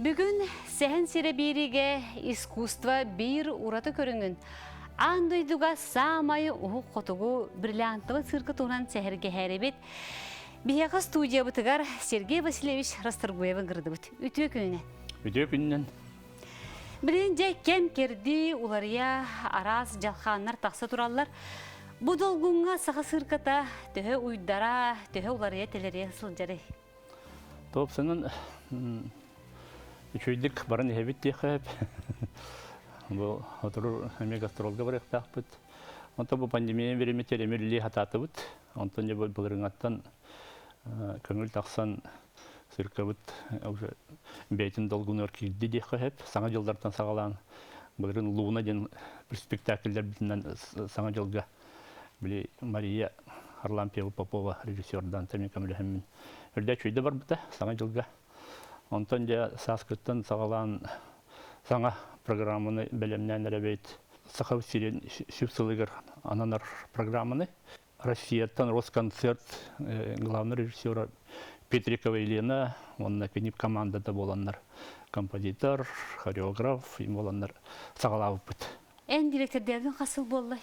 Бүгүн Сэһэн сирэ биэриигэ искусство биир ураты көрүҥүн аан дойдуга саамай уһук хотугу бриллиантовай цирка туһунан сэһэргэһээрибит. Биһиэхэ студиябытыгар Сергей Васильевич Расторгуевы ыҥырдыбыт. Үтүө күнүнэн. Үтүө күнүнэн. Билигин дьэ кэм-кэрдии уларыйа араас дьалхааннар тахса тураллар. Бу долгуҥҥа саха сыырката төһө уйдара, төһө уларыйа тэлэрийэ сылдьарый? Тоопсанан үчүгэйдик баран иһэбит диэххэ сөп. Бу сотору эмиэ гастролга барыахтаахпыт. Онтон бу пандемия бириэмэтигэр эмиэ үлэлии сатаатыбыт. Онтон дьэ былырыҥаттан көҥүл тахсан циркабыт уже бэйэтин долгунугар киирдэ диэххэ сөп. Саҥа дьыллартан саҕалаан былырыын Луна диэн спектакльлэрбитинэн Саҥа дьылга били Мария Харлампьева Попова режиссердаан тэми көмөлөһөммүн үрдэ үчүгэйдэ барбыта Саҥа дьылга. Онтон дьэ сааскыттан саҕалаан саҥа программаны бэлэмнээн эрэбит. Саха сирин сүп сылыгар ананар программаны Россияттан Росконцерт главный режиссера Петрикова Елена уонна кини командата буоланнар композитор, хореограф буоланнар саҕалаабыппыт. Эн директордээбин хас сыл буоллай?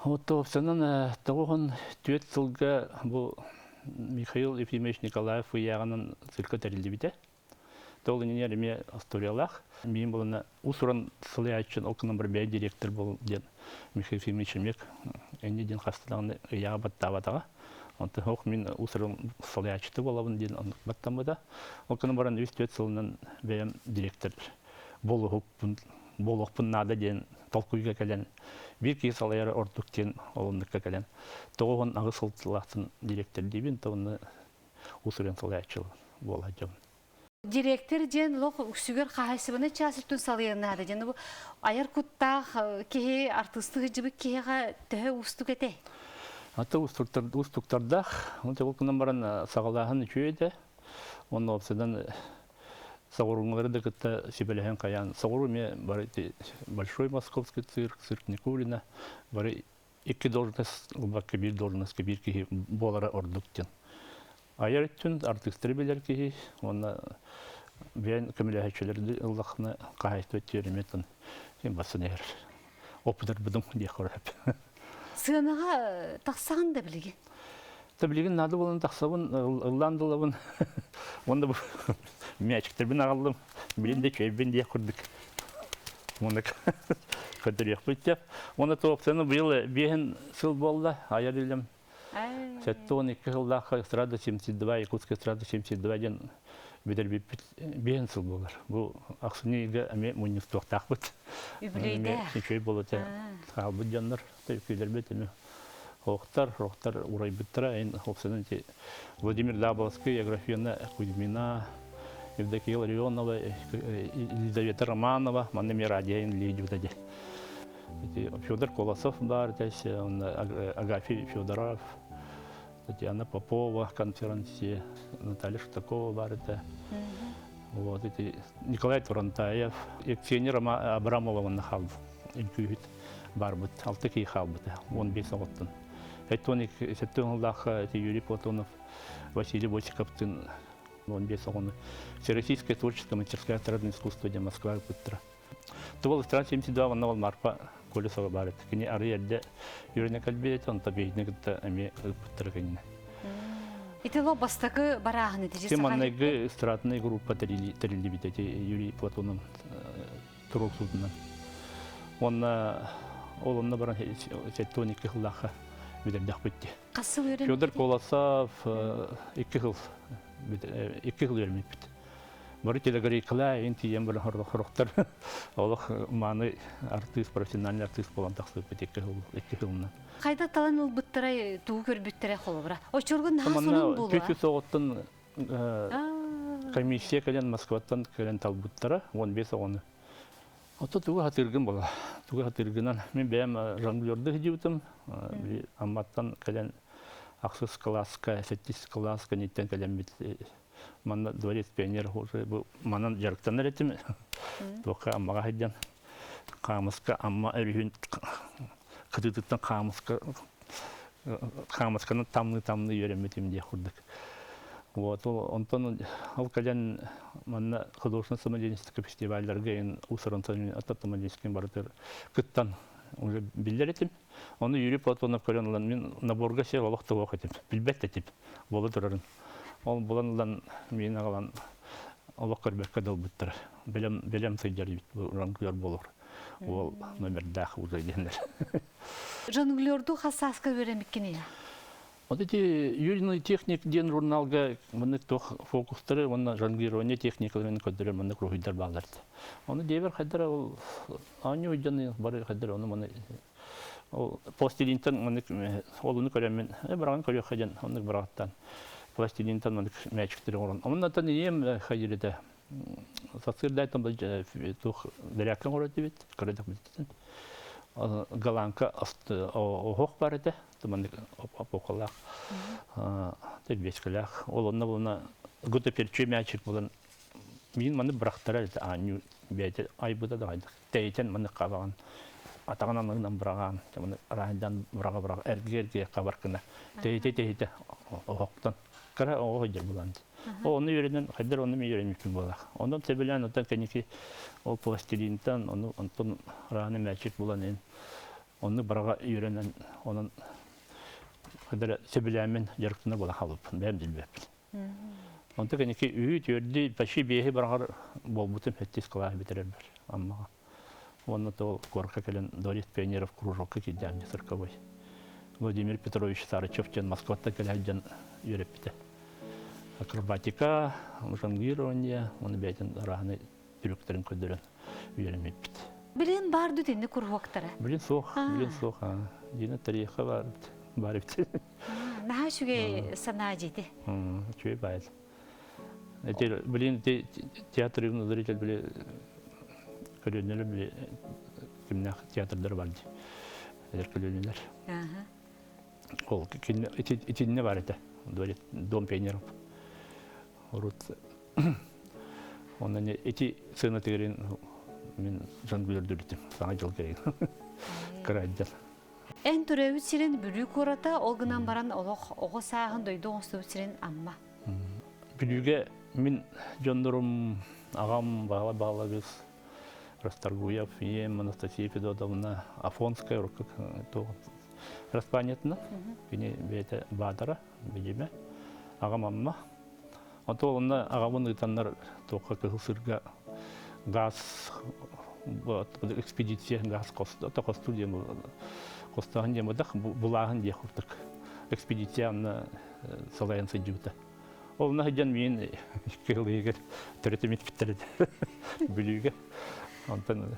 Вот топсанан тоҕуһун түөрт сылга бу Михаил Ефимович Николаев ыйааҕынан цирка тэриллибитэ. Ол иннинэ эмиэ историялаах. Миин булана уус-уран салайааччын ол гынан бэйэ директор бол диэн Михаил Ефимович эмиэ энни диэн хаста даҕаны ыйааҕа баттаабатаҕа. Онтон ох мин уус-уран салайааччыта буолабын диэн оннук баттаммыта. Ол гынан баран үс-түөрт сылынан бэйэм директор буолуохпун буолуохпун наада диэн толкуйга кэлэн биир киһи салайара ордук диэн ол оннукка кэлэн 98 сыллаахтан директордиибин то онно уус-уран салайааччы буола дьон. Директор диэн лох үксүгэр хаһайсыбаны чаас өттүн салайар наада диэн бу айар куттаах киһи артыыстыы сылдьыбыт киһиэхэ төһө уустук этэй? Ата уустуктардаах. Ол гынан баран саҕалааһын үчүгэй этэ. Онно уопсайынан соҕурууҥҥалары да кытта сүбэлэһэн хайаан соҕуруу эмиэ бары большой московский цирк, цирк Никулина бары икки должность ылбакка биир должностка биир киһи буолара ордук диэн. Айар өттүн артыыстары билэр киһи уонна бэйэн көмөлөһөөччүлэрди ыллахына хаһаайыстыба өттүгэр эмиэ тон бассын иһэр. Опытырбытым диэх көрөп. Сыанаҕа тахсаҕын да билигин? Та билигин наада буолан тахсабын, ыллаан да ылабын. Уонна бу мячиктэрбин аҕаллым. Билин да үчүгэйбин диэх курдук. Уонна көрдөрүөхпүт деп. Уонна туохтаны быйыл биэһин сыл буолла айар үлэм. 72 сыллаахха эстрада 72, Якутская эстрада 72 диэн бүтэрбиппит биэһин сыл буолар. Бу ахсынньы ыйга эмиэ мунньустуохтаахпыт. Үбүлүөйдээх. Үчүгэй буолуо этэ. Хаалбыт дьоннор, үкүүлэрбит эмиэ Охтар, охтар урайбыттара, эн хопсанан ити Владимир Даболовский, Аграфена Кузьмина, Евдокия Ларионова, Елизавета Романова, манна эмиэ радио лидиута де. Ити Федор Колосов баар, Агафий Федоров, Татьяна Попова, конферансье, Наталья Шутакова баар этэ. Вот эти Николай Турантаев, Евгений Абрамова уонна хаалбыт үҥкүүһүт барбыт, алта киһи хаалбыта, 15 оҕоттон. Сэттэ сыллаах Юрий Платонов, Василий Босиковтын 15 оҕону Всероссийская творческая мастерская эстрадное искусство диэн Москваҕа ыппыттара. Тубал стран 72 онно ол Марфа Колесова баар этэ. Кини арый эрдэ үөрэнэ кэлбит этэ, онто биһигини кытта эмиэ ыыппыттара кинини. Ити ло бастакы барааһын ити Ити манныгы эстрадный группа тэриллибит эти Юрий Платонов туруорсуутунан. Уонна ол онно баран 72 сыллаахха бүтэрдэхпит дии. Хас сыл үөрэммит? Федор Колосов икки сыл икки сыл үөрэммиппит. Бары телегрейкалаа ин тиийэн баран хорохтор олох мааны артыыс, профессиональный артыыс буолан тахсыбыппыт икки сыл икки сылынан. Хайда талан ылбыттарай, тугу көрбүттэрэ холобура. Оччорго наһаа сонун буолуо. Түс оҕоттон комиссия кэлэн Москваттан кэлэн талбыттара 15 оҕону. Ото тугу хатыыргын була. Тугу хатыыргынан мин бэйэм жонглерды сидибитим. Амматтан кэлэн ахсыс кылааска, сэттис кылааска ниттен кэлэммит манна дворец пионер уже бу манан дьарыктанар этим. Туохха Аммаҕа сылдьан хаамыска Амма өрүһүн кытыытыттан хаамыска хаамысканы тамныы-тамныы үөрэммитим диэх курдук. Вот, онтон ол кэлэн манна художественный самодеятельность фестивалларга ин Усаран самодеятельность барытыр кыттан уже биллэр этим. Ону Юрий Платонов көрөн ылан мин наборга сел олох туох этим, билбэт этим буола турарын. Ол булан ылан миин аҕалан олох көрбөккө дылбыттара. Бэлэм бэлэм сылдьар жонглер болор. Ол номердаах уже диэннэр. Жонглерду хас сааска үөрэмиккиний? Вот эти юриный техник диэн журналга маннык туох фокустары уонна жонглирование техникаларын көрдөрөр маннык уруһуйдар бааллар. Ону диэбэр хайдара ол аанньу дьон бары хайдара ону маны ол пластилинтан маннык олуну көрөммүн быраҕан көрүөххэ диэн оннук быраҕаттан пластилинтан маннык мээчиктэри оҥорон оннотон ийэм хайдырыта сарсыардаайтан туох бэрээккэ оҥорор этибит көрөдөх галанка оһох бар этэ маннык опокалаах тербиэскэлээх ол онно буолна гутаперчи мячик булан миин маны бырахтара аанньу бэйэтэ айбыта да хайдах тэйитэн маны хабаҕын атаҕын анныгынан быраҕаан маны араайдан быраҕа быраҕа эргийэ эргийэ хабар гына тэйитэ тэйитэ оһохтон кыра оҕо сылдьар булан ол ону үөрэнэн хайдар ону мен үөрэммиппин буолах онон сөбүлээн оттон кэнники ол пластилинтан ону онтон рааны мээчик булан ин Онну бараға үйренен, онон хайдара сөбүлээмин дьарыктанар буола хаалбыппын, бэйэм билбэппин. Онто кэнники үһү, түөрдү, почти биэһи бараҕар буолбутум сэттис кылааһы бүтэрэрбэр Аммаҕа. Уонна то куоракка кэлэн Дворец пионеров кружокка киирдэм цирковой. Владимир Петрович Сарычев диэн Москваттан кэлэ сылдьан үөрэппитэ. Акробатика, жонглирование, уонна бэйэтин арааһынай трюктарын көрдөрөн үөрэммиппит. Билин бар дүтенни куруһуоктара. Билин суох, билин суох. Дина тарихы бар, бар бит. Наһаа үчүгэй санаа дьити. Үчүгэй баайыл. Эти билин театр зритель били көлүөннөрү били кимнээх театрдар бар ди. Эдэр көлүөннөлөр. Ол итинне бар этэ. Дом пионеров. Урут Онон ити сыанатыгарын мин жонглердүрүтүм саҥа дьыл кэрин кыраайдан. Эн төрөөбүт сирин Бүлүү куората, ол гынан баран олох оҕо сааһын дойду оҥостубут сирин Амма. Бүлүүгэ мин дьоннорум аҕам Баала Баалабыс Расторгуев, ийэм Анастасия Федотовна Афонская Распанятына, кини бэйэтэ Баатара, видимо, аҕам Амма. Ото онно аҕабын ыытаннар туохха Кыһыл Сыырга газ экспедиция газ хосту диэн хостооһун диэн бадах булааһын диэх курдук экспедиция анна салайан сылдьыбыта. Ол онно сылдьан миин кыһыл иһигэр төрөтүмүт Бүлүүгэ. Онтон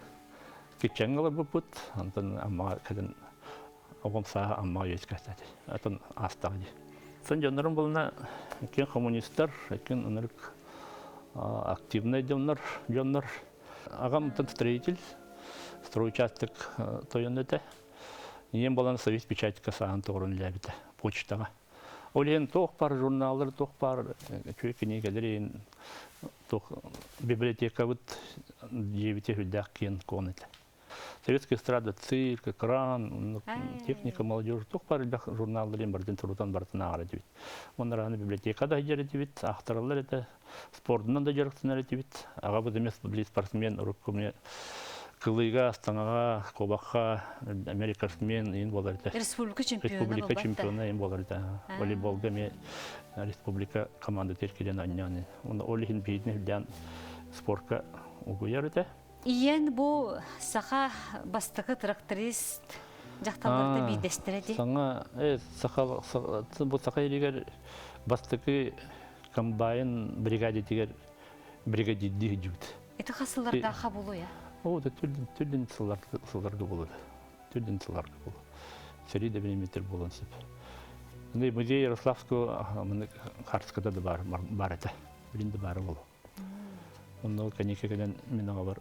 киччэҥҥэ олорбуппут, онтон Аммаҕа кэлэн оҕом сааһа Аммаҕа үөскээтэ. Атын аастаҕа дии. Сон дьоннорум булна иккин коммунистар, иккин ынырык активнай дьоннор, дьоннор. Аҕам строитель, стройучасток тойон этэ. Ийэм балан Союз печатька сааһын тоҕорон үлээбитэ почтаҕа. Ол иһин туох баар журналлар, туох баар үчүгэй кинигэлэр туох библиотекабыт дьиэбитэ үрдээх киэн куон этэ. Советская эстрада, цирк, экран, техника молодежи, туох баар элбэх журналларын барытын турутан барытын ааҕар этибит. Онно библиотека да сылдьар этибит, аахтараллар этэ, спордунан да дьарыктанар этибит. Аҕабыт эмиэ спортсмен, урукку мне кылыыга, астаҥаҕа, куобахха америкасмен иин буолар этэ. Республика чемпиона Республика чемпиона иин буолар этэ. Волейболга эмиэ республика командата киирэн анньаан. Ол иһин биһигини үрдээн спортка угуйар этэ. Ийэн бу саха бастакы тракторист дьахталларда биирдэстэрэ дии. Саҥа саха бу саха илигэр бастакы комбайн бригадитигэр бригадирдии сылдьыбыт. Ити хас сыллардаахха буолуо О, это түрдүн сылларга буолуо. Түрдүн сылларга буолуо. Сэрии да бириметр буолуон сөп. Музей Ярославского хартыската да бар, бар этэ. Билин да баара буолуо. Онно кэнники кэлэн мин аҕабар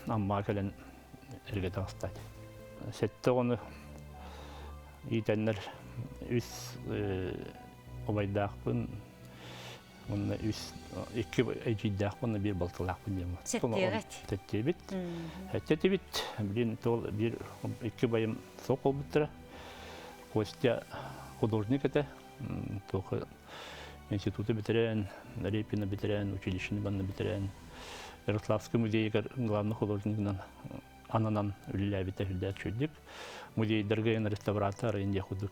Аммаҕа кэлэн эргэ таҕыстаат. Сэттэ оҕону иитэннэр үс убайдаахпын, уонна үс икки эдьиийдээхпин уонна биир балтылаахпын диэн. Сэттиэҕит. Сэттиэбит. Сэттиэбит. Билин тол биир икки байым суох буолбуттара. Костя художник этэ. Туох Институту бүтэрэн, Репина бүтэрэн, училищены банна бүтэрэн, Ярославский музейыгар главный художнигынан ананан үлэлээбитэ үрдээх үчүгдүк. Музейдарга эн реставратор Индия курдук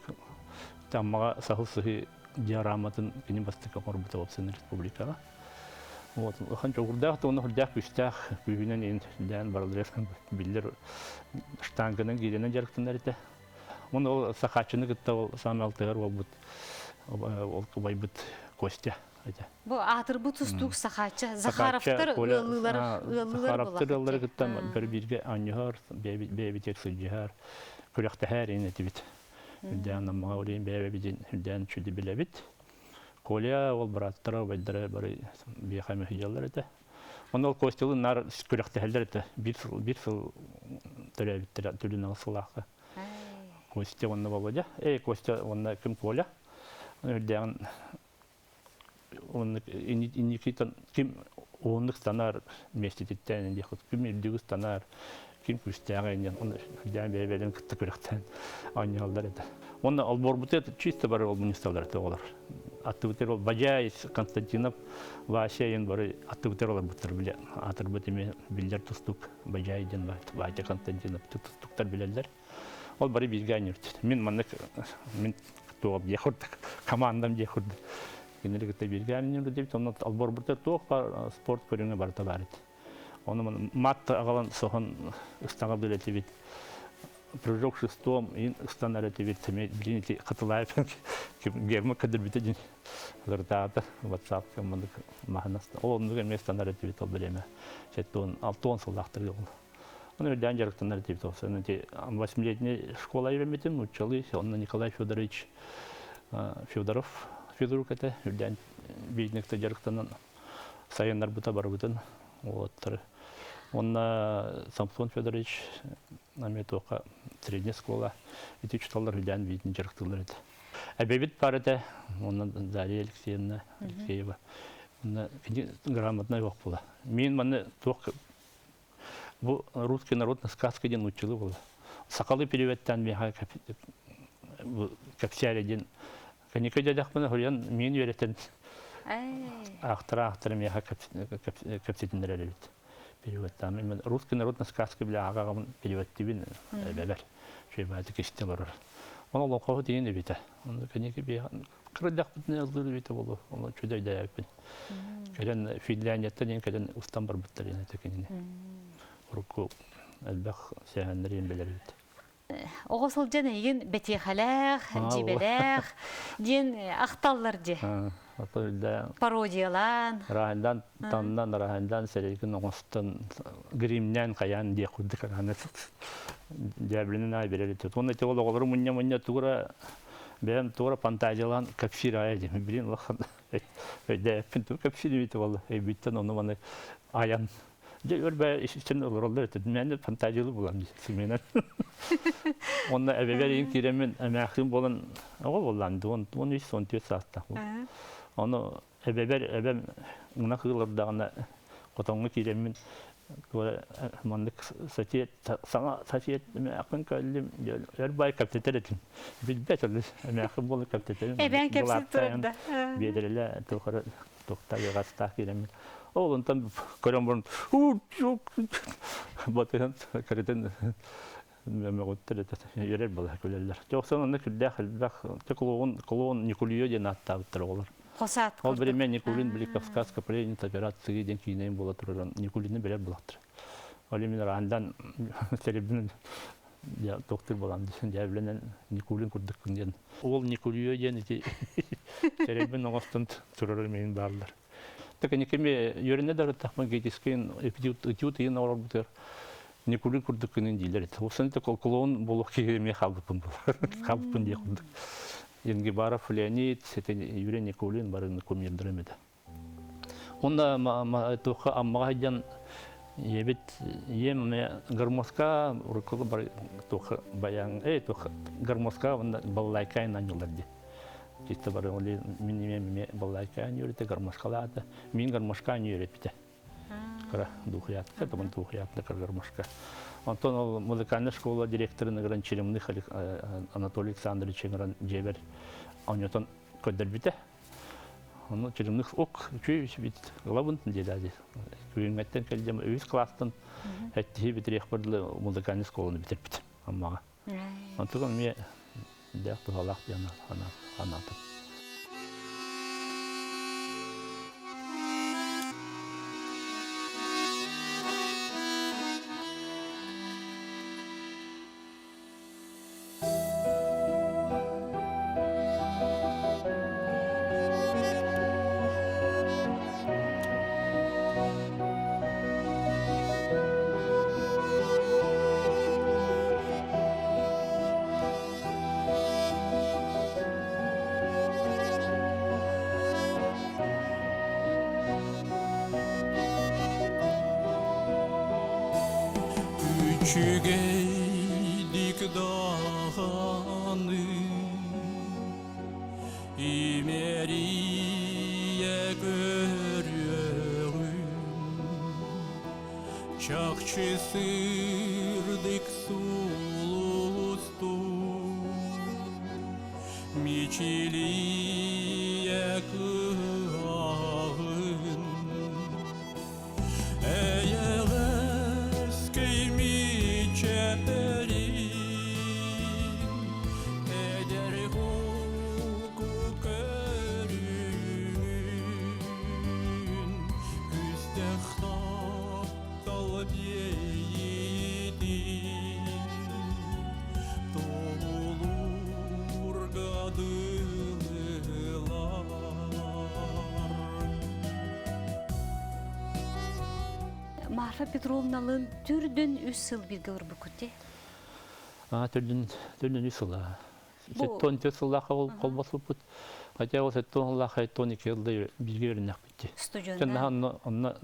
Таммаҕа саһыл сыһыы диораматын кини бастакы оҥорбута уопсан республикаҕа. Вот, улахан чоҕурдаах да уонна үрдээх күүстээх күүһүнэн иин барыларыгар биллэр штанганан гиирэнэн дьарыктанар этэ. Уонна ол Сахааччыны кытта ол саамай алтыһар уолбут ол убайбыт Костя этэ. Бу аатырбыт тустуук Сахаачча Захаровтар ыаллыылар ыаллыылар Захаровтар ыаллары кытта бары бииргэ оонньоһор, бэйэбитигэр сылдьыһар, күрэхтэһэр ин этибит. Үрдээн Наммаҕа олейн бэйэбитин үрдээн чүдү билэбит. Коля ол бырааттара, убайдара бары биэхэ мөһүйэллэр этэ. Онно ол Костялыын наар күрэхтэһэллэр этэ. Биир сыл, биир сыл төрөөбүттэрэ түлүн аҕыс сылаахха. Костя уонна Володя. Эй, Костя уонна ким Коля. Үрдээҕин оннук инникитин ким уһуннук станар миэстэтиттэн диэх ким үрдүгү станар ким күүстээҕэ диэн оны үрдээн бэйэ-бэйэлэрин кытта күрэхтээн оонньоһоллор этэ. Уонна олбуорбутугар чисто бары олбунньусталар этэ оҕолор. Аттыбытыгар ол Бадьаай, Константинов, Вася диэн бары аттыбытыгар олорбуттар бile аатырбыт эмиэ биллэр тустуук Бадьаай диэн Вася Константинов тустууктар билэллэр. Ол бары бииргэ оонньуурбут. Мин маннык мин туох диэх курдук командам диэх курдук. Кинилэри кытта бииргэ оонньуурбут диэбит. Онно олбуорбутугар туох баар спорт көрүҥэ барыта баар этэ. Ону мат аҕалан соһон ыстаҥалыыр этибит. Прыжок шестом ин ыстанар этибит. Билин ити Хатылаев герма кэдирбитэ дин ырытаата WhatsApp маннык маһынас. Ол оннук эмиэ ыстанар этибит ол бириэмэ. Сеттон алтон сыллаахтар ол. Оны үрдээн дьарыктанар этибит. Ол ити восьмилетний школа үйрэммитим нууччалыы. Онно Николай Федорович Федоров физрук этэ. Үрдээн биирникте дьарыктанан сайыннарбыта барыбытын уолаттары. Уонна Самсон Федорович эмиэ туохха средняя школа ити учууталлар үлээн биитин дьарыктыыллар этэ. Эбэбит бар этэ, уонна Дарья Алексеевна Алексеева. Уонна кини грамотнай ох була. Мин манна туох бу русский народная сказка диэн нууччалыы була. Сахалыы переводтаан миэхэ кэпсээри диэн Кэнники дьадахпына хоруйан миин үөрэтэн аахтара-аахтара миэхэ кэпсэтиннэрэр эбит. Переводтаан мен русский народная сказка бile ааҕаҕын переводтибин эбэбэр. Үчүгэйбаатык истэ олорор. Оны олоҥхоһут иин эбитэ. Оны кэнники кырдьахпытын ыллыыр эбитэ болу. Оны чүдөйдөөппүн. Кэлэн Финляндияттан иин кэлэн устан барбыттар иин этэ кинини. Урукку элбэх сэһэннэр иин билэр эбит. Оҕо сылдьан эйигин бэтиэхэлээх, дьиибэлээх диэн ахталлар дии. Пародиялаан. Раһандан таннан, раһандан сэрейгин оҥостон, гримнээн хайаан диэх курдук арааны дьээбилинэн аай берер этэ. Уонна ити ол оҕолору мунньа-мунньа тугура бэйэм тугура фантазиялаан кэпсиир аайа диэн билин улахан өйдөөппүн тугу кэпсиир эбит буолла өйбүттэн ону маны айан Дьэ, өр бэйэ ис-истэн олороллор этэ. Мээнэ фантазиялы булан сымыйанан. Онно эбэбэр иин киирэммин эмээхсин буолан оҕо буоллаан 13 14 саастаах. Ону эбэбэр эбэм ынах ыылардаҕына хотоҥҥо киирэммин маннык сосед саҥа сосед эмээххин кэллим өр бай кэпсэтэр этим. Билбэт ол эмээххин буолан кэпсэтэрим. Эбээн кэпсэт турарда. Биэдэрэлэ тухары Туохта ыаҕастаах киирэммин. Ол онтон көрөн баран батыһан кэритин мөҕүттэр этэ үөрэр буола күлэллэр. Дьэ онно күлдээх элбэх клоун клоун Никулио диэн ааттаабыттар оҕолор. Хосаат Ол бириэмэ Никулин били Кавказка пленник операции диэн киинэйин буола турарын Никулины билэр булахтар. Ол именно раандан серебряный доктор буолан дьээбилэнэн Никулин курдуккун диэн. Ол Никулио диэн ити Сэрэйбин оҥостон турар миин бааллар. Тэкэникеми үөрэнэ да ырыттахпын гетискин этюд ыйын оҥорорбутугар Никулин курдук күнүн дииллэр этэ. Ол сэнте клоун буолуох киһи эмиэ хаалбыппын буолар. Хаалбыппын диэх курдук. Енгибаров Леонид, Юрий Никулин бары кумирдарым этэ. Онно туохха Аммаҕа сылдьан ийэбит ийэм эмиэ гармошка урукку туохха баян эй туохха гармошка уонна балалайка анньыллар дии. Чисто бары мин ийэм эмиэ балалайка анньыыр гармошкалаата. Мин гармошка анньыыр эппитэ. Кыра духуятка, табын духуятка гармошка. Онтон ол музыкальная школа директорын ыҥыран Черемных Анатолий Александрович ыҥыран дьиэбэр онньотон көрдөрбүтэ. Ону чырымнык ок үчүгэй бит ылабын диэдээди. Күһүҥҥэттэн кэлдьэм үһүс кылаастан эттиһи бүтүрүөхпэр дылы музыкальный школаны бүтэрбит Аммаҕа. Онтукам эмиэ дээх туһалаах диэн анаатым. Үчүгэйдик даҕаны имэрийэ көрүөҕүм чахчы сырдык сулустуу мичилийэ кыһаҕын Эйэҕэс мичээрин эдэр холку көрүҥүн күстэх таптал биэйитин тобулурга дылылар. Марфа Петровналыын түрдүн үс сыл бииргэ олорбуккут дии. Түрдүн түрдүн үс сыл. Сеттон төрт сыллаахха холбоспуппут. Хотя ол сеттон сыллаахха сеттон икки сылда бииргэ үөрэннэхпит дии. Студенна. Онно онно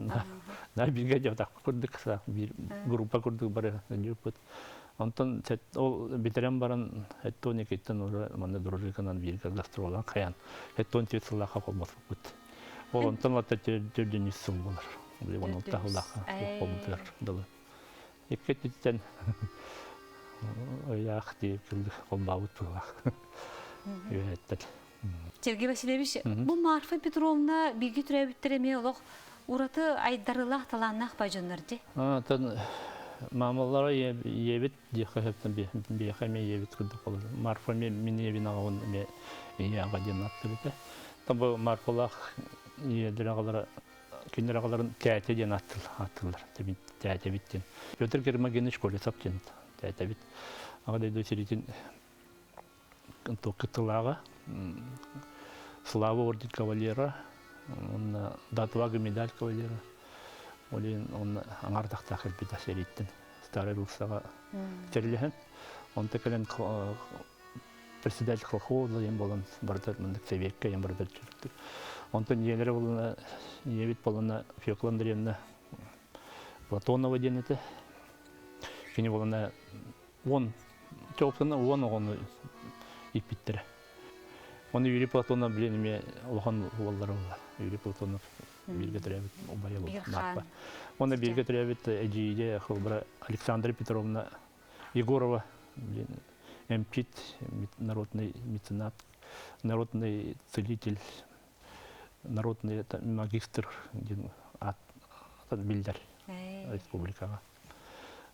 на бииргэ дьабатахпыт курдук биир группа курдук бары сылдьыбыппыт. Онтон ол бүтэрэн баран сеттон иккиттэн уже манна дружинканан бииргэ гастролан хайан сеттон төрт сыллаахха холбоспуппут. Ол онтон ылата төрдүн үс сыл буолар. Били он алта сыллаахха холбутугар дылы. Икки өттүттэн ыйаах диир кылды холбообут быһыылаах. Үөһэттэн. Сергей Васильевич, бу Марфа Петровна бииргэ төрөөбүттэр эмиэ олох ураты айдарыылаах талааннаах бай дьоннор дии. Оттон маамалара ийэбит диэххэ сөптөн биэхэ эмиэ ийэбит курдук болар. Марфа эмиэ мин ийэбин аҕабын эмиэ ийэ аҕа диэн ааттыыр этэ. Бу Марфалаах ийэлэр аҕалара кинилэр аҕаларын Тээтэ диэн ааттыыллар. Тээтэбит диэн. Петр Гермогенович Колесов диэн тээтэбит. Аҕа дойду сэриитин кыттыылааҕа, Слава орден кавалера, уонна Датвага медаль кавалера. Ол иһин уонна аҥаар тахтаах кэлбитэ сэрииттэн Старай Руссаҕа тэрилэһэн. Онто кэлэн председатель колхоза диэн буолан барыта маннык сэбиэккэ диэн барыта түстүк. Онтон ийэлэрэ буолана ийэбит буолана Фекла Андреевна Платонова диэн этэ. Кини буолана уон чоопсана уон оҕону ииппиттэрэ. Оны Юрий Платонов билин эмиэ улахан уоллара буолла. Юрий Платонов бииргэ төрөөбүт убайа буолла. Уонна бииргэ төрөөбүт эдьиийэ Холбура Александра Петровна Егорова эмчит, народный меценат, народный целитель, народный магистр диэн аат биллэр республикаҕа.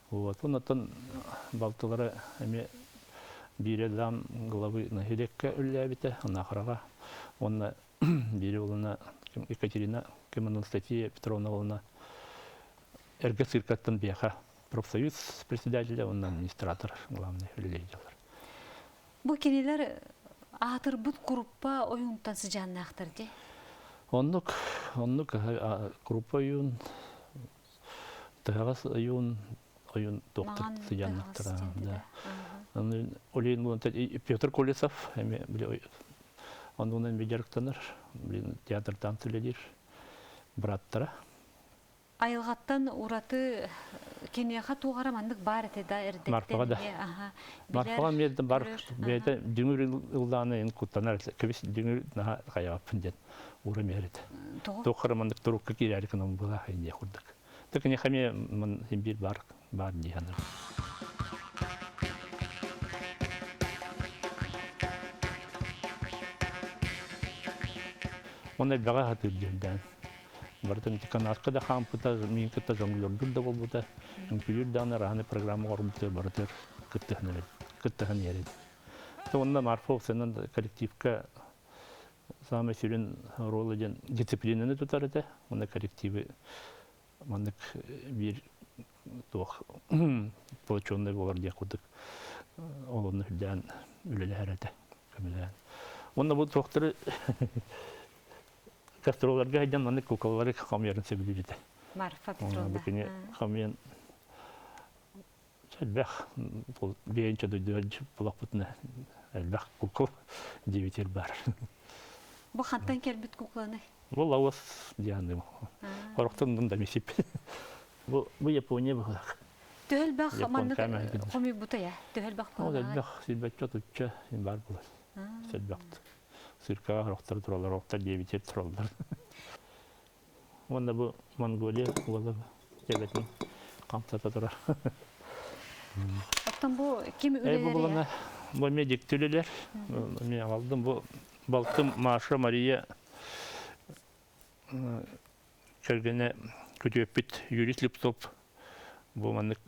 Вот. Онтон балтылара эмиэ биирэ зам главы нэһилиэккэ үлэлээбитэ, Анахараҕа. Уонна биирэ уолуна Екатерина Анастасия Петровна уолуна эргэ циркаттан биэхэ профсоюз председателя уонна администратор главный үлэлиир. Бу кинилэр аатырбыт Куруппа ойуунтан сыдьааннаахтар дии. Оннук, оннук Куруппа ойуун, Тыһаҕас ойуун, ойуун доктор сыдьааннаахтара. Да. Олин Петр Колесов, эми били оннунан би дьарыктанар, блин театрдан үлэлиир браттара. Айылҕаттан ураты киниэхэ туох эрэ маннык баар этэ да эрдэттэн Марфаҕа да. Марфаҕа эмиэ да бар бэйэтэ дүҥүр ыллааны ин куттанар кэбис дүҥүр наһаа хайааппын диэн уура миэр этэ. Туох эрэ маннык турукка киирээри гынан былаах инниэ курдук. Ты киниэхэ эмиэ биир бар баар дии саныыр. Онно элбэҕи сатыыр дьүһүндээн. Барытын ити канадка да хаампыта, миин кытта жонглердуур да буолбута, үҥкүүлүүр даҕаны раһаны программа оҥорбута барытыгар кыттыһан эрэ кыттыһан иһэр этэ. Уонна Марфа Овсянан коллективка саамай сүрүн оруола диэн дисциплинаны тутар этэ. Уонна коллективы маннык биир туох плачевный буолар диэх курдук ол онно үрдээн үлэлэһэр этэ көмөлөөн. Уонна бу туохтары гастролларга сылдьан маннык куколалары хомуйарын сөбүлүүр этэ. Марфа Петровна. Бу күнү хомуйан элбэх биэнчэ дойдуга булахпытына элбэх кукол диэбитир бар. Бу хантан кэлбит кукланы? Бу лаос дианым. Хорохтон да мисип. Бу бу Япония быһылаах. Төһөлбөх маннык хомуйбута я? Төһөлбөх Ол элбэх силбэччэ отучча бар булар. Сэлбэх. Циркаҕа хорохтор туралар, охтор диэбитир тураллар. Уонна бу Монголия уола төбөтүн хамсата турар. Оттон бу ким үлэлэрэ? Бу эмиэ дьикти үлэлэр. Эмиэ аҕалдым. Бу балтым Маша Мария кэргэнэ күтүөппүт Юрий Слепцов бу маннык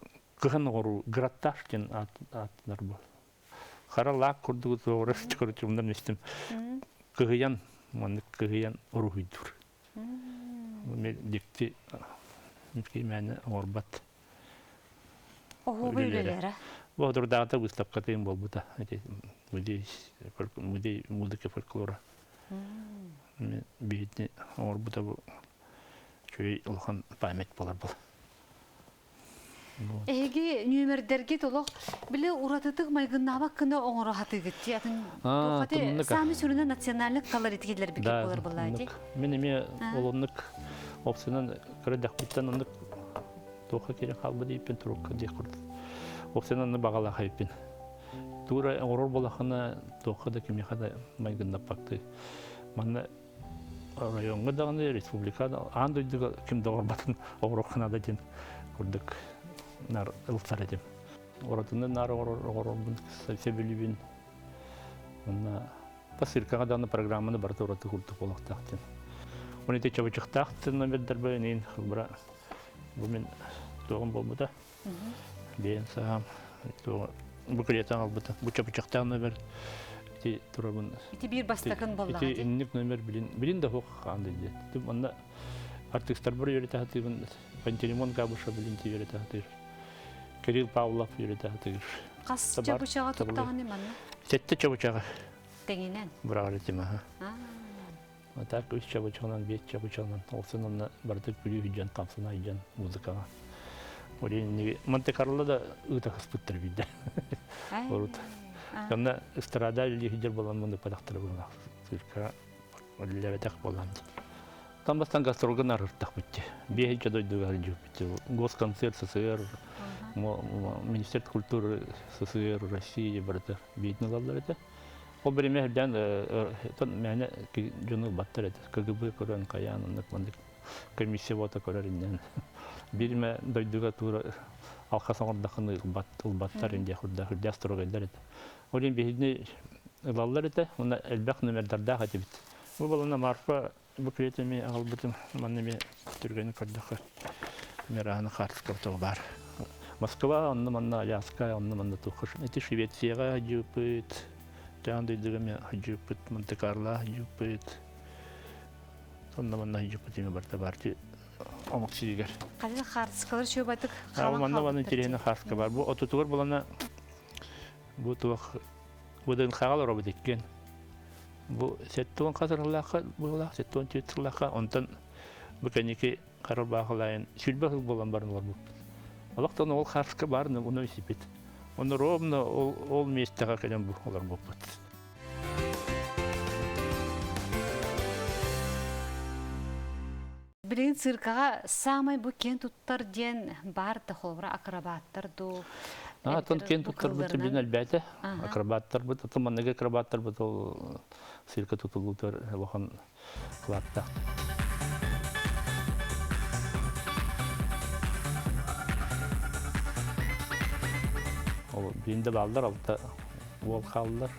кыһын оҕоруу граттаж диэн ааттанар бу. Хара лаак курдугу туоҕура көрүтүмнэн истим. Кыһыйан маннык кыһыйан уруһуйдуур. Дьикти кимээнэ оҥорбот. Оһуоба үлэлэрэ. Бу отурдааҕыта выставкатын буолбута. Ити музей, музей музыка фольклора. Биһитини оҥорбута бу үчүгэй улахан память буолар был. Эһиги нүөмэрдэргит олох били уратытык майгыннаабак гына оҥоро хатыгыт ти атын туохати саамай сүрүнэ национальный колоритигилер бикет болар буллаати. Мен эме олоннук опсынан кыра оннук туохха киирэн хаалбыт дииппин турукка диэх курдук. Опсынан бағалаах айыппин. Тура оҥорор буолахына туохха да кимиэхэ да майгыннаппакты. Манна райоҥҥа даҕаны республика аан дойдуга ким да оҥорботун оҥоруохха наада диэн курдук наар ылсар этим. Оратыны наар оҥорорбун сөбүлүүбүн. Уонна Посылкаҕа даҕаны программаны барыта ураты курдук буолуохтаах диэн. Оны ити чабычыктаах номердарбы инин хылбара бу мин туоҕум буолбута. Бэйэн саам буклетан албыта. Бу чабычыктаах номер ити турабын. Ити биир бастакын боллаҕа. Ити инник номер билин билин да хук хаанды диye. Онна артистар бір үйрете хатыыбын Пантелеймон Габышев билин ти үйрете хатыыр. Кирилл Павлов үйрете хатыыр. Хас чабычаҕа туттаҕыны манна? Сетте чабычаҕа. Тэҥинэн? Быраҕар этим аха. А так үс чабычаҕынан, биэс чабычаҕынан олсын онно барыта күлүү хүдьэн, хамсана хүдьэн музыкаҕа. Олен Монте-Карло да ыыта хыспыттар биирдэ. Урут. Онно эстрада үллии хүдьэр болан муну падахтара буолла. Цирка үллэбэтэх болан. Там бастан гастролга нарыртахпыт. Биэһинчэ дойдуга сылдьыбыт. Госконцерт СССР, Министерство культуры СССР, России барыта биитин ылаллар этэ. Ол бириме үрдээн мээнэ дьону ылбаттар этэ. КГБ көрөн хайаан оннук маннык комиссия буота көрөр иннэн. Биирме дойдуга тура алхас оҥордоххуна ылбаттар инде хурда үрдээх строгайдар этэ. Ол иһин биһигини ылаллар этэ, уонна элбэх номердардаах этибит. Бу балана Марфа буклет эми аҕалбытым манна эми түргэнин көрдөххө мирааны хаартыскабыт баар. Москва онно манна Аляска онно манна туххаш ити Швецияҕа дьыппыт Таан дойдуга эми дьыппыт Монте-Карло дьыппыт онно манна дьыппыт эми барта бар омук сиригэр. Ханна хаартыскалар шөбатык Манна манна интересный хаартыска бар. Бу отутугар булана бу туох ВДНХ-ҕа олоробут иккиэн. Бу 70 хас сыллаахха быһыылаах, 74 сыллаахха, онтон бу кэнники хара баахылайын сүлбэ сыл буолан баран олорбуппут. Олохтон ол хаарска баар уну исипит. Оны ровно ол, ол миэстэҕэ кэлэн бу олорбуппут. Билигин циркаҕа саамай бу киэн туттар диэн баар да холобура акробаттар дуу Атын киэн туттарбыт билин элбээтэ. Акробаттарбыт, атын манныгы акробаттарбыт ол цирка тутуллуутар улахан кылааттаах. Ол биинде бааллар, алта уол хааллар,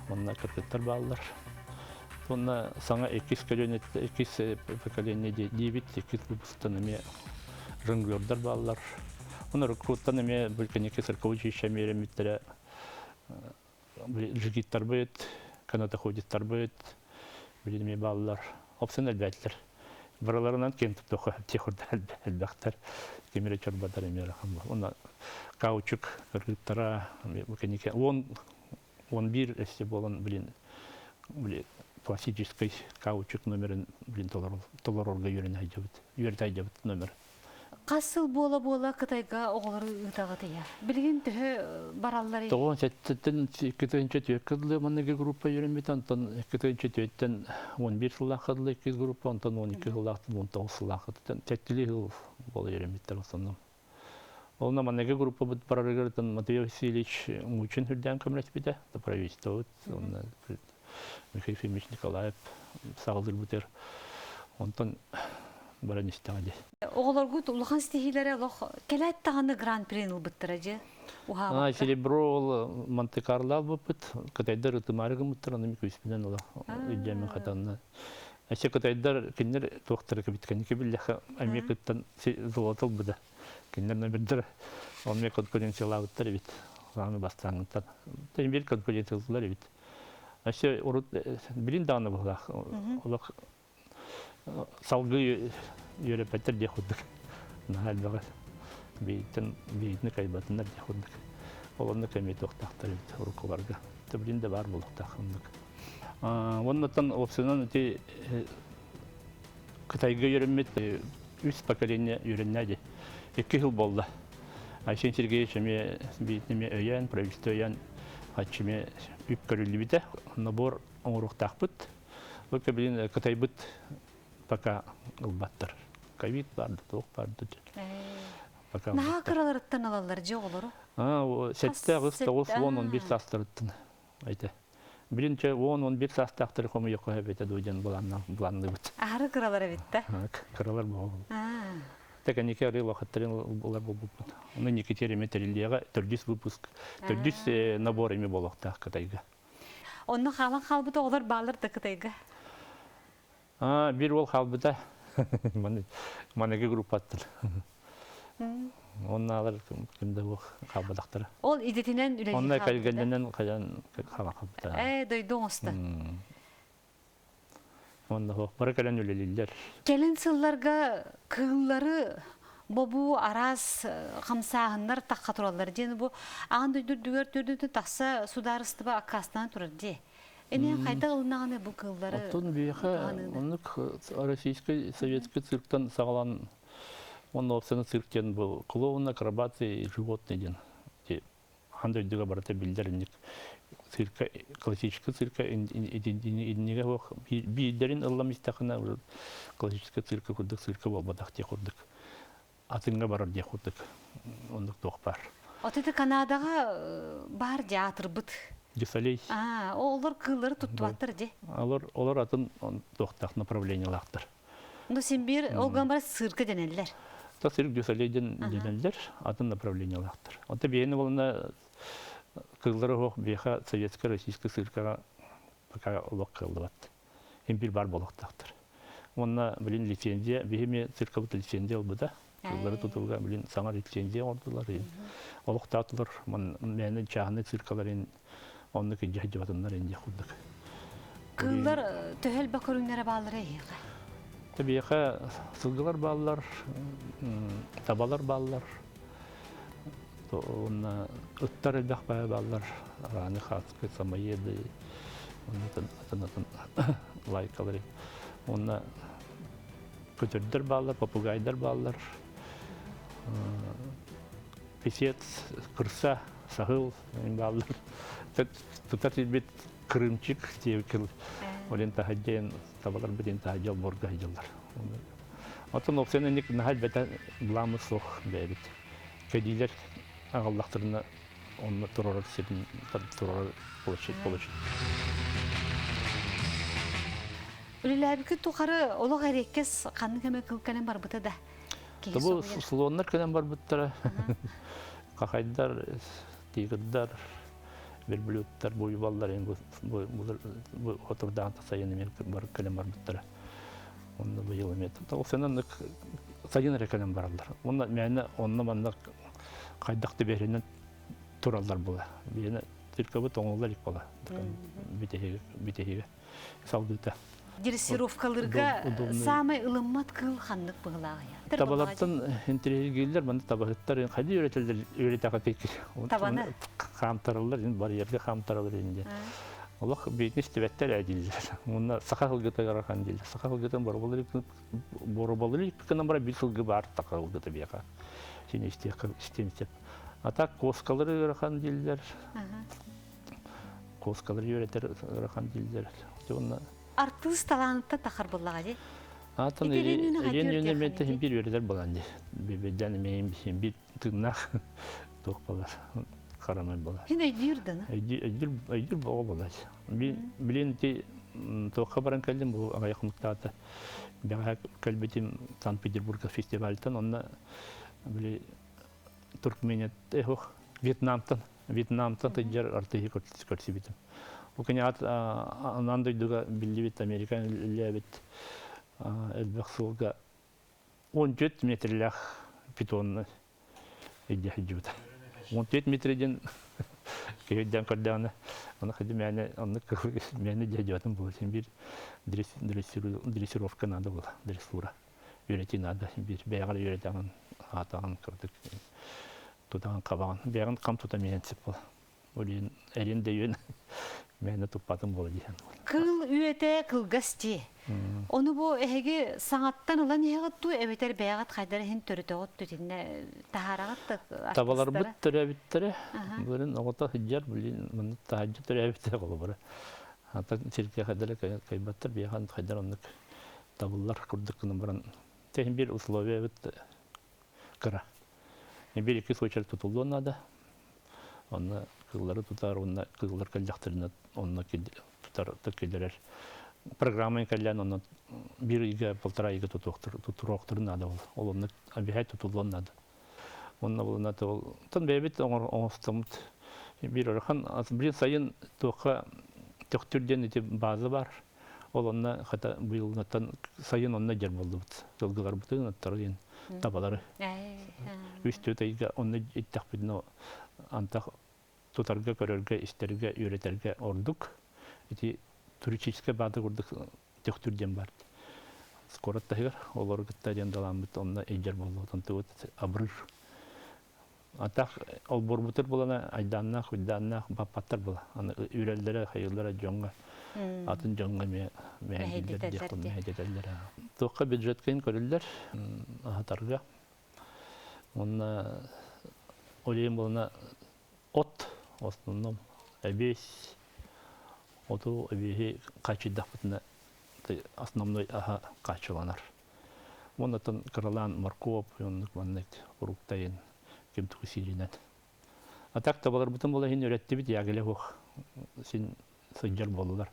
онно кыргыттар бааллар. Уонна саҥа иккис көлүөнэ иккис поколение диэбит иккис выпусктан эмиэ жонглердар бааллар. Уонна рекруттан эмиэ Бульканики цирковой училище эмиэ үөрэммиттэрэ джигиттарбыт, канатоходиттарбыт билин эмиэ бааллар. Опсын элбээтилэр. Барыларынан киэн туттуохха техурда элбэхтэр. Кимире чорбадар эмиэ ырахан. Уонна каучук кыргыттара бу кэнники 11 өссө буолан блин классическай каучук номерин блин толорорго үөрэнэ сылдьабыт үөрэтэ сылдьабыт номер. Хас сыл буола-буола Кытайга оҕолору ыытаҕытый? Билигин төһө баралларый? Тоҕон сэттэн икки түөрт дылы манныгы группа үөрэммит, онтон 2 2004-тэн 11 сыллаахха дылы иккис группа, онтон 12 сыллаахтан 19 сыллаахтан сэттили сыл буола үөрэммиттэр основном. Онно манныгы группабыт барарыгар Матвей Васильевич Мучин үрдээн көмөлөспүтэ, правительствобыт, онно Михаил Ефимович Николаев саҕалыырбытыгар онтон баран истэҕэ дии. Оҕолоргут улахан ситиһиилэрэ олох кэлээт даҕаны гран-при ылбыттара дьэ уһаабакка. Серебро ол Монте-Карло албыппыт, кытайдар ытымаары гыммыттар, ону күүспүнэн ыла илдьэммин хатанна. Өссө кытайдар кинилэр туохтара кэбит кэнники биллэххэ эмиэ кыттан золото ылбыта. Кинилэр номердара онно конкуренциялаабыттар эбит. Саамай бастааҥҥыттан. Биир конкуренциялыылар эбит. Өссө урут билин даҕаны быһылаах олох салгыы үөрэппэттэр диэх курдук. Наһаа элбэҕи бийтэн бийтини кайбатыннар диэх курдук. Ол онно кэмиэ туохтаахтар эбит уруккуларга. Билин да баар буолуохтаах оннук. Оннуттан опсунан ити Кытайга үөрэммит үс поколение үөрэннэ дии. Икки сыл буолла. Айсен Сергеевич эмиэ биитин эмиэ өйөөн, правительство өйөөн хаччы эмиэ үп көрүллүбүтэ. Набор оҥоруохтаахпыт. Только билин Кытайбыт пока ылбаттар. Ковид бар да, туох бар да. Пока Наһаа кыраларыттан ылаллар дьэ оҕолору. 7, 8, 9, 10, 11 саастарыттан. Айта. Билин чэ 10-11 саастаахтары хомуйуохха эбэтэ дуу диэн былаанныыбыт. Аһары кыралар эбит да. Кыралар буолу. Тэкэнике арыы улахаттарын ылар буолбуппут. Ону Никитер эми тэриллиэҕэ төрдүс выпуск, төрдүс набор эми буолуохтаах Кытайга. Онно хаалан хаалбыт оҕолор бааллар да Кытайга? Биир уол хаалбыта. Маныгы группаттан. Оннаалар ким да буох хаалбатахтара. Ол идэтинэн үлэлии Онно кэлгэннэнэн хайан хаала хаалбыта. Дойду оҥосто. Онно хуох бары кэлэн үлэлииллэр. Кэлин сылларга кыыллары бобуу араас хамсааһыннар тахха тураллар диэн бу аан дойду үрдүгэр төрдүтүн тахса судаарыстыба аккаастанан турар дии. Эне хайдах ылынаҕыный бу кыыллары? Оттон биһиэхэ оннук российскай советский цирктан саҕалаан уонна уопсайынан цирк диэн бу клоун, акробаты, животные диэн аан дойдуга барыта биллэр инник цирка классический цирка иннигэ суох биирдэрин ыллам истэххинэ классический цирка курдук цирка буолбатах диэх курдук атыҥҥа барар диэх курдук оннук туох баар. От ити Канадаҕа баар театрбыт. Дюсалей. А, олор кыыллары туттубаттар дии. Олор олор атын туохтаах направлениелаахтар. Ну син биир ол гынан баран цирка дэнэллэр. Та цирк Дюсалей диэн дэнэллэр, атын направлениелаахтар. Оттон биһиэни буолана кыыллары оһох биһиэхэ советскай российскай циркаҕа пока олох кыаллыбат. Импир бар буолуохтаахтар. Уонна билин лицензия, биһи циркабыт лицензия ылбыта. Кыллары тутууга билин саҥа лицензия оҥордулар. Олохтоотулар мээнэ чааһынай циркаларын оннук илдьэ сылдьыбатыннар инде курдук. Кыыллар төһө элбэх көрүҥнэрэ бааллара эһиэхэ? Биһиэхэ сылгылар бааллар, табалар бааллар, уонна ыттар элбэх бааллар, раны хаски, самоеды, атын-атын лайкалары. Уонна көтөрдөр бааллар, попугайдар бааллар, песец, кырса, саһыл бааллар. Тутар сирбит крымчик диэбиккин олен таһадьен табалар битин таһадьал борга сылдьаллар. Оттон опсен инник наһаа бэтэ былаамы суох бэйэбит. Кэдиилэр аҕаллахтарына онно турар сирин турар площадь площадь. Үлэлээбиккит тухары олох эриэккэс ханнык эмэ кыл кэлэн барбыта да? Бу слоннар кэлэн барбыттара. Хахайдар, тигрдар, Верблюдтар буйволлар бу хотурдаан сайын эмиэ бар кэлэн барбыттара. Онно быйыл эмиэ ол сенан сайын эрэ кэлэн бараллар. Онно мээнэ онно манна хайдах да биэринэн тураллар була. Биэнэ циркабыт оҥоллар илик була. Бүтэһигэ бүтэһигэ салгыыта. Дрессировкаларга саамай ылыммат кыыл ханнык быһылааҕый? Табалартан интириэһиргииллэр, манна табаһыттар хайдыы үөрэтэллэр үөрэтэҕэ Табаны хаамтараллар, барьерга хаамтараллар инде. Олох биитин истибэттэр ээ дииллэр. Уонна саха сылгыта ыарахан дииллэр. Саха сылгытын бороболлары гынан бара биир сылгы баар саха сылгыта биэхэ. Син истиэххэ истиэн сөп. А так куоскалары ыарахан дииллэр. Куоскалары үөрэтэр ыарахан дииллэр. Уонна Артыыс талаанытта тахар буллаҕа дии. Атын Ирен Юна мен биир үөрэтэр балан дии. Бибиден мен биир тыыннаах туох болар харамай болар. Хин өйдүүр дана. Өйдүүр өйдүүр боҕо болар. Билин ти туохха баран кэллим бу аҕыйах хонуктаата. Бэҕэһээ кэлбитим Санкт-Петербурга фестивальтан онно били Туркмения ох Вьетнамтан Вьетнамтан тыдьар артыһы көрсүбүтүм. Бу кини аан дойдуга биллибит Американ үлэлээбит элбэх сылга 14 метрлээх питонны илдьэ сылдьыбыта. 14 метр диэн киһи өйдөөн көрдөҕүнэ, аны хadi мээнэ оннук мээнэ дьадьыбатын буолар. Син биир дрессировка надо буола, дрессура. Үөрэтии надо. Биир бэйэҕэр үөрэтэҕин, аатаҕын кырдык тутаҕын хабаҕын. Бэйэҕин хам тута миэн сип буола. Олин эрин да үөн мээнэ туппатын буола диэн. Кыл үөтэ кылгас дии. Ону бу эһиги саҥаттан ылан иһэҕит дуу эбэтэр бэйэҕит хайдар иһин төрөтөҕүт итиннэ таһаараҕыт да Табаларбыт төрөөбүттэрэ. Былырын оҕото сылдьар, билин манна таһырдьа төрөөбүттэрэ холобура. Ата сиргэ хайдара кайбаттар, биэхан хайдар оннук табыллар курдук гынан баран. Тэһин бир условия бит кыра. Бир икки случай тутуллуон наада. Онно кыыллары тутар, онно кыыллар кэллэхтэринэ онно тутар киллэрэр программаны кэллээн онно биир ыйга, полтора ыйга тутуруохтарын наада ол. Ол онно обещать тутуллуон наада. Онно булуна ол тон бэйэбит оҥостоммут биир ыарахан блин сайын туохха Төхтүр диэн ити база бар. Ол онно хата быйылгыттан сайын онно дьэр буоллубут. Сылгыларбытын, аттары табалары. Үс түөрт ыйга онно иттэхпитинэ антах тутарга, көрөргө, истэргэ, үөрэтэргэ ордук. Ити туристическай баада курдук Төхтүр диэн бар. Скорот таһыгар олору кытта диэн далааммыт онно илдьэр буоллубут. Онтубут абырыр. Атах олбуорбутур булана айдааннаах, уйдааннаах баппаттар була. Аны үрэллэрэ, хайыллара дьоҥҥо, атын дьоҥҥо эмиэ мэһэйдииллэр диэх мэһэйдэтэллэр. Туохха бюджеткин көрүллэр аһатарга. Уонна олейын булана от, в основном эбиэс, оту эбиэһи хааччыйдахпытына основной аһа хааччыланар. Уоннаттан кыралаан моркуоп, оннук маннык фруктайын ким тугу сииринэн. А так табаларбытын була иһин үрэттибит ягеле хуох син сылдьар буоллулар.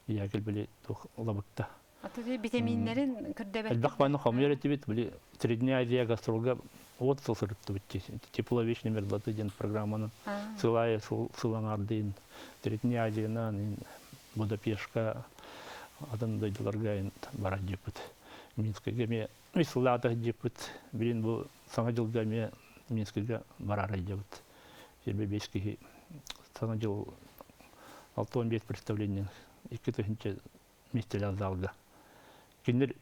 Ягель били туох лабыкта. Аты витаминнерин көрдөбөт. Элбэх баны хомуйар этибит, били Средняя Азия гастролга вот сыл сырыттыбыт тепловечный мерзлоты диэн программаны сылайа сылаҥардыын Средняя Азиянан Будапешка атын дойдуларга барар дьиппит. Минскигэ эмиэ үс сыллаата дьиппит. Билин бу Саҥа дьылга эмиэ Минскигэ барар дьыбыт. Сирбе бес киһи Саҥа дьыл 65 представление 2000 миэстэлээх залга. Кинилэр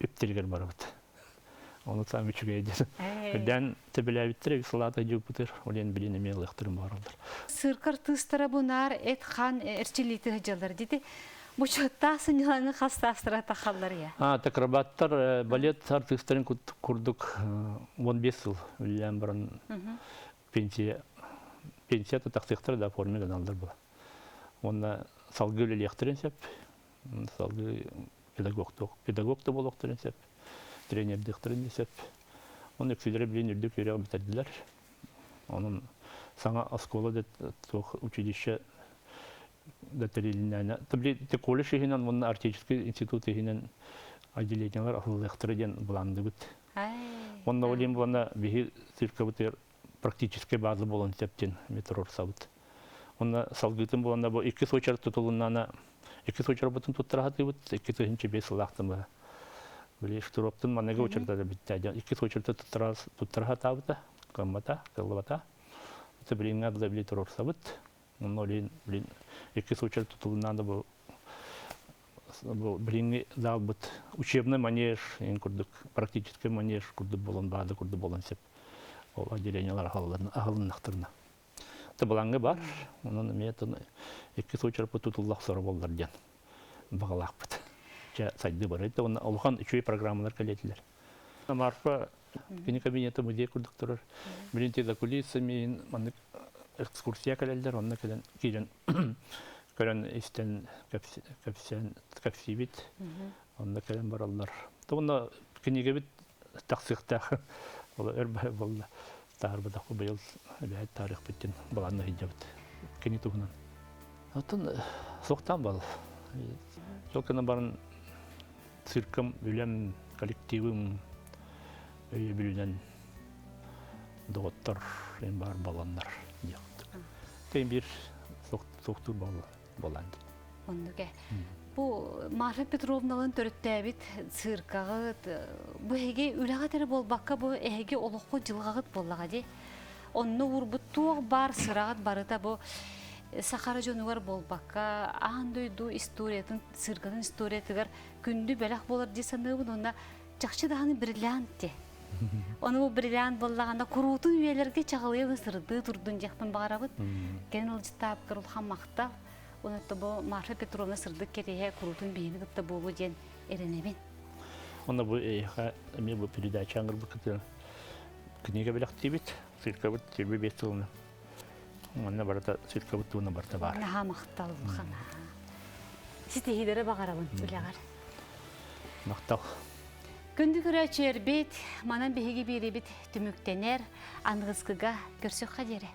үптэригэр барабыт. Ону саам үчүгэй диэн. Үрдээн төбөлөөбүттэр сылаата дьыппытыр, олен билин эмиэ ылыахтарын баараллар. Сыырка артыыстара бу наар эт-хаан эрчиллиити сылдьаллар дити. Бу чуоттаах сынньалаҥы хас саастара тахаллар я? А, акробаттар балет артыыстарын курдук 15 сыл үлэлээн баран пенсия пенсия тахсыахтара да форме гыналлар була. Уонна салгыы үлэлиэхтэрин сөп. Салгыы педагогтуох педагог да буолуохтарын сөп, тренердиэхтэрин да сөп. Оны үксүлэрэ билин үрдүк үөрэҕи бүтэрдилэр. Онон саҥа оскуола да туох училище да тэрилиннээнэ колледж иһинэн уонна Арктический институт иһинэн отделениелар аһыллыахтара диэн былаанныыбыт. Онно ол иһин буолана биһи циркабытыгар практическай база буолан сөп диэн метрорсабыт. Онно салгыытын буоланна бу иккис очерт тутулуннана иккис очербытын туттара сатыыбыт, 2005 сыллаахтан быһа. Били Штыровтын маныгы очердары бүттэ. Иккис очерты туттара туттара сатаабыта, кыаммата, кыллыбата. Это билиҥҥэ дылы били туруорсабыт. Онно билин билин иккис очерт тутулуннаан да бу бу билиҥҥи залбыт учебный манеж ин курдук практический манеж курдук болон баада курдук болон сеп ол отделениялар аһылыннахтарына. Табылаҥҥа бар, онон эмиэ икки случайпыт тутулла охсоро буоллар диэн баҕалаахпыт. Чэ, сайдыы барыйда уонна улахан үчүгэй программалар кэлиэтилэр. Марфа кини кабинета музей курдук турар. Билин за кулисами маннык экскурсия кэлэллэр, онно кэлэн киирэн көрөн истэн кэпсээн кэпсиибит. Онно кэлэн бараллар. Онно кинигэбит тахсыахтаах. Ол өр буолла. Таарбатах быйыл эбээт таарыахпыт балаанна сылдьабыт. Кини туһунан. Оттон суохтаан бал. Сол гынан баран циркам, үлэм, коллективым өйөбүлүнэн доҕоттор эн баар баланнар диэх курдук. Тэн биир суохтуур буолан. Оннук Бу Марфа Петровналын төрүттээбит циркаҕыт, бу эһиги үлэҕит эрэ буолбакка, бу эһиги олоххо дьылҕаҕыт буоллаҕа дии. Онно уурбут туох баар сыраҕыт барыта бу сахара дьонугар буолбакка, аан дойду историятын, циркатын историятыгар күндү бэлэх буолар дии саныыбын уонна чахчы даҕаны бриллиант дии. Ону бу бриллиант буоллаҕына куруутун үйэлэргэ чаҕылыйа сырдыы турдун диэхпин баҕарабыт. Кэлин ылдьыттаабыккар улахан махтал. Онон бу Марфа Петровна сырдык кэриэһэ куруутун биһини кытта буолуо диэн эрэнэбин. Онно бу эйиэхэ эмиэ бу передача аңгырбыккытын книга бэлэхтиибит. Циркабыт сүүрбэ биэс сылына. Манна барыта циркабыт туһунан барыта баар. Наһаа махтал улахан. Ситиһиилэри баҕарабын үлэҕэр. Махтал. Күндү көрөөччүлэрбит, манан биһиги биэрибит түмүктэнэр, аныгыскыга көрсүөххэ диэри.